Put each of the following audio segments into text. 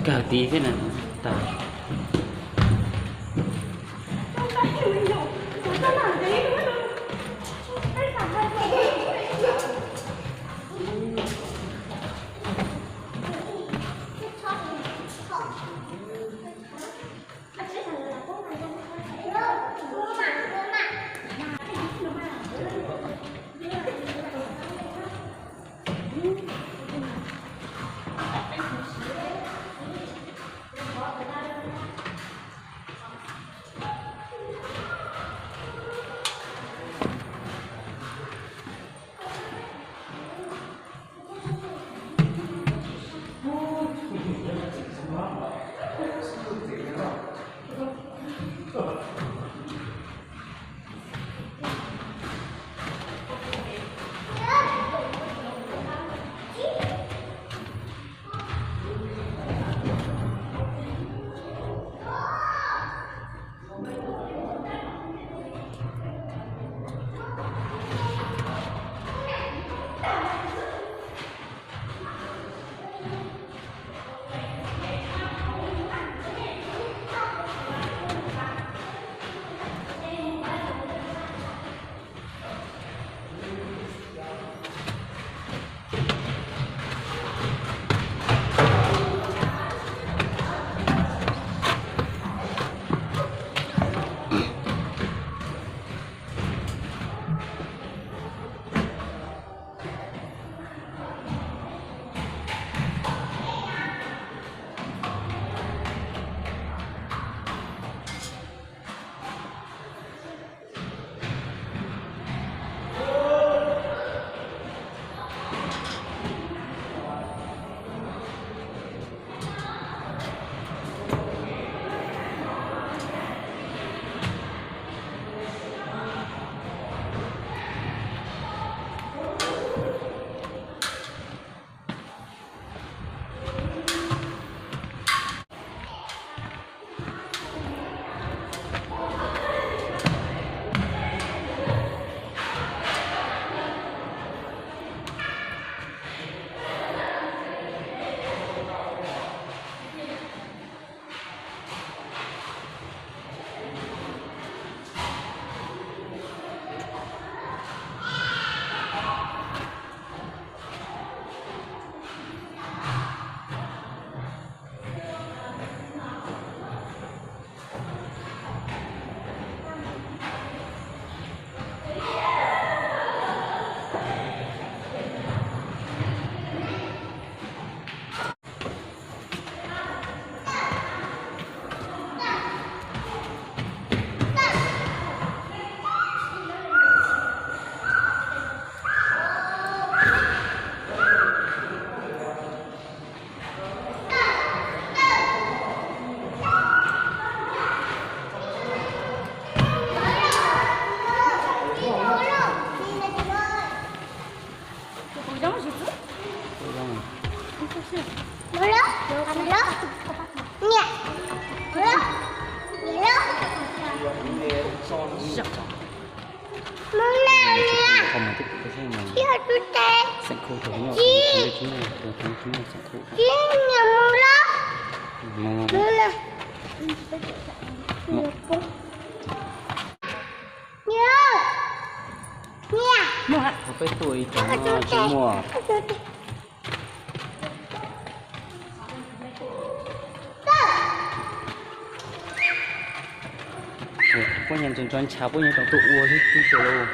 Kag tid thiab na, tas. Peb tuaj ib tsoom no tsis muaj. Puab nyias ntso ntshav, puab nyias tau tuaj ua xwb tib tus lauj.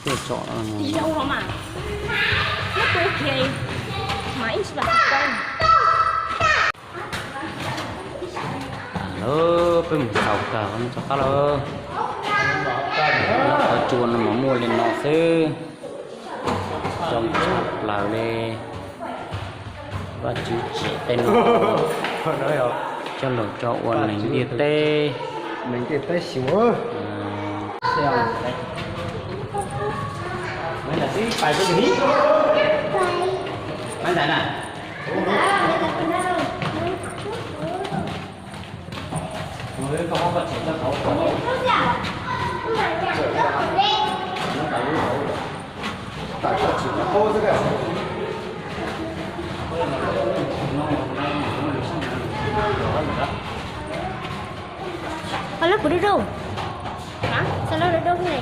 Tuaj tsom no. Lawm peb mus xaus kawg rov qab lawm. Qhov tsua no mas muaj li no xwb. Coob tshaj plaws li. Vaj tswv tsim tej no coj los tso ua neeg ntiaj teb. Ho lawv kuv dub dub. Hab, xav lawv dub dub ne.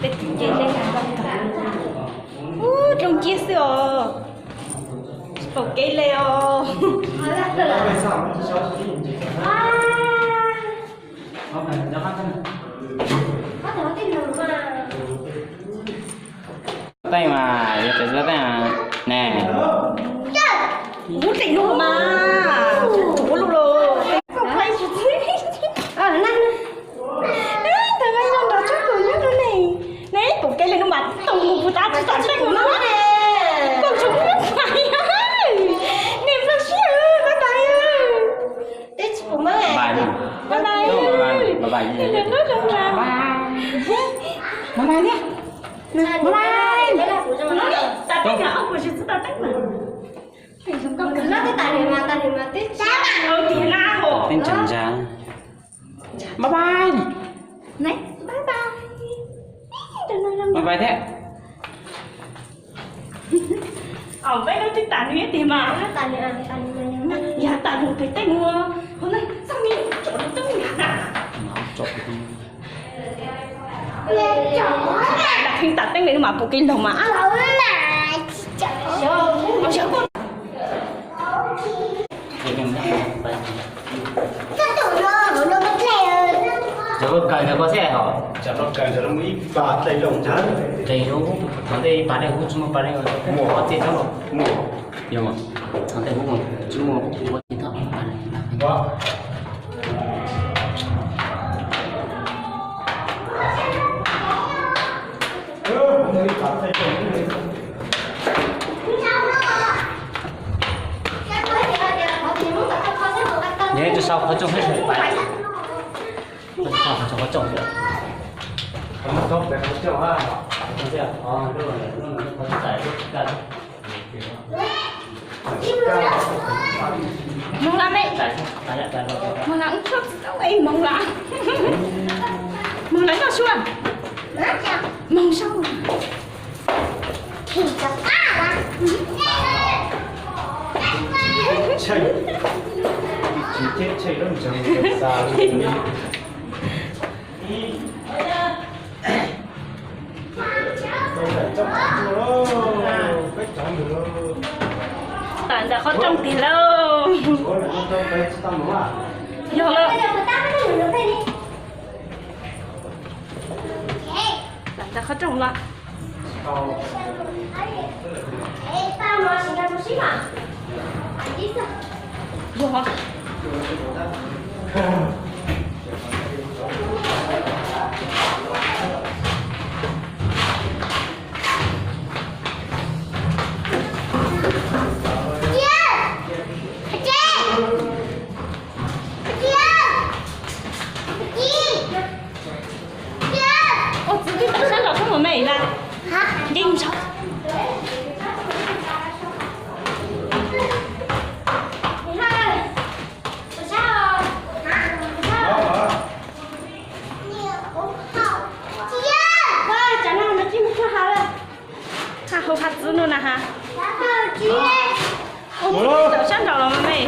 Peb tus ncej dej no npaj tag. Teej mas, yog txawv teej ne. Ub, teem lus mas, ub lus los. Ntawd mas yog nrog tsob kaus nyob no ne. Ne, pom kev li no mas tus mus puas tas tsis tas teej no. Kaum tsoom pais, nej nplooj siab, bye bye. Bye bye. Bye bye. Bye bye thiab. Bye bye. Teeb ntsa ntsa. Bye bye. Bye bye thiab. Peb lub twb tas nws ib tiag mas. Yog tas lus pem tej mus, hov ne, txoj me tsom rau txoj me na. Lam kheej tas teeb li no mas pom kev laug mas. Cov kaw ntawd koj thiaj hos. Cov kaw ntawd muaj ib pas dlej looj ntag. Dlej looj, thaum ntej ib pas dlej hub tsis muaj pas dlej, muaj txij txhob los. Muaj. Yog, thaum ntej hub tsis muaj, ua txij txhob pas dlej. Yog tus sau qhov rooj thiab sawv pais. Tus sau qhov rooj thiab. Moog lawm me. Moog lawm, wb txhob txwm tau es moog lawm. Moog lawm noj sua. Moog sua. Tawm ntawm qhov rooj tiag lauj. Yog lawm. Tawm ntawm qhov rooj lawm. Yog. Ua txiv twb tawm sab nraud sub mus me na. Nce mus saud. Tsam no mas tsis mus tshua hav lawm. Haj hauv haj txwv no na ha. Ua txiv twb tawm sab nraud los me.